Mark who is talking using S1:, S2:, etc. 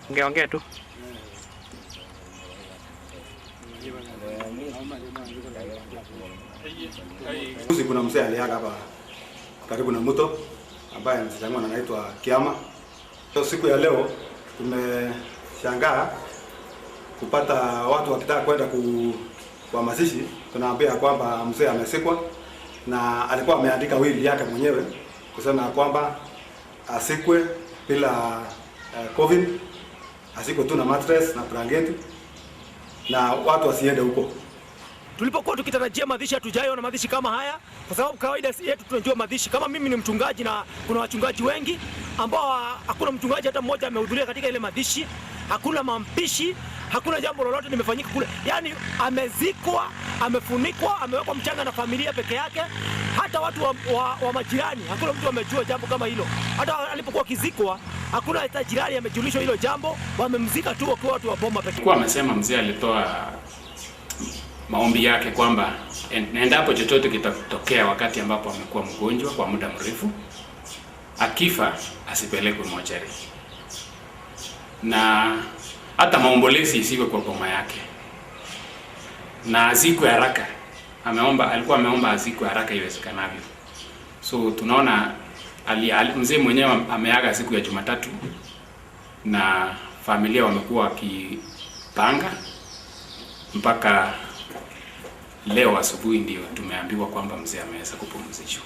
S1: Ongea tu.
S2: Juzi kuna mzee aliaga hapa karibu na mto ambaye mzee anaitwa Kiama. So, siku ya leo tumeshangaa kupata watu wakitaka kwenda kwa mazishi, tunaambia kwamba mzee amesikwa na alikuwa ameandika wili yake mwenyewe kusema kwamba asikwe bila coffin, asikwe tu na mattress na blanketi na watu wasiende huko.
S3: Tulipokuwa tukitarajia mazishi hatujayo na mazishi kama haya, kwa sababu kawaida yetu tunajua mazishi. Kama mimi ni mchungaji na kuna wachungaji wengi ambao hakuna mchungaji hata mmoja amehudhuria katika ile mazishi, hakuna mampishi, hakuna jambo lolote limefanyika kule. Yaani amezikwa, amefunikwa, amewekwa mchanga na familia peke yake. Hata watu wa majirani hakuna mtu amejua jambo kama hilo. Hata alipokuwa akizikwa hakuna hata jirani amejulishwa hilo jambo, wamemzika tu wakiwa watu wa boma peke.
S4: Kwa amesema mzee alitoa maombi yake kwamba endapo chochote kitatokea wakati ambapo amekuwa mgonjwa kwa muda mrefu, akifa asipelekwe mochari, na hata maombolezi isiwe kwa boma yake, na azikwe haraka. Ameomba, alikuwa ameomba azikwe haraka iwezekanavyo. So tunaona mzee mwenyewe ameaga siku ya Jumatatu, na familia wamekuwa wakipanga mpaka leo asubuhi ndio tumeambiwa kwamba mzee ameweza kupumzishwa.